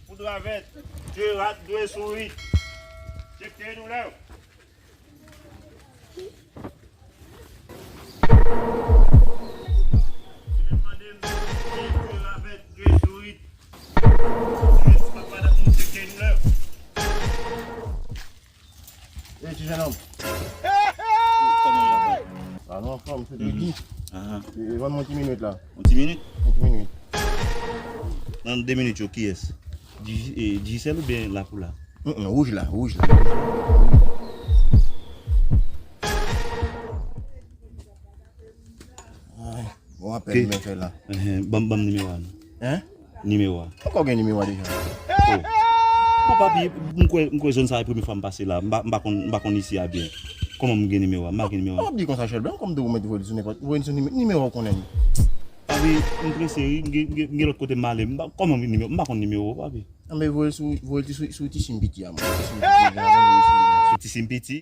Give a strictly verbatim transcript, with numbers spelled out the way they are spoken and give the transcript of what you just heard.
Poudravèt, dwe rat, dwe sourit. Tcheke nou lè. Li mande m si dwe ravèt, dwe sourit. Tcheke nou lè. Ey, ti jenòm. Kòman w ye, papa? A, nou anfòm, se te di. Ahan. E, ban m yon ti minit la. Yon ti minit? Yon ti minit. Nan de minit yo, kiyès? Diji-, e, Digicel oubyen Lapoula? Mm, mm, wouj la, wouj la. Ay, bon apèl mwen fè la. Enhen, ban m, ban m nimewo a non. Hein? Nimewo a. Ankò gen nimewo a deja. Oh. Bon, papi, m kwè, m kwè zòn sa a e premye fwa m pase la. M pa, m pa konn, m pa konn isi a byen. Kòman m gen nimewo a? M pa gen nimewo a. W ap di konsa, Chèlbè, kòm de ou mèt voye l sou nenpòt, voye l sou nime-, nimewo w konnen li. Papi, m prese wi, m gen, m gen, m gen lòt kote m ale. M pa, kòman m gen nimewo? M pa konn nimewo, papi. Anben, voye l sou, voye l sou, sou ti sim piti a, mwen. Ti sim piti a, mwen, voye sou li. Sou ti sim piti?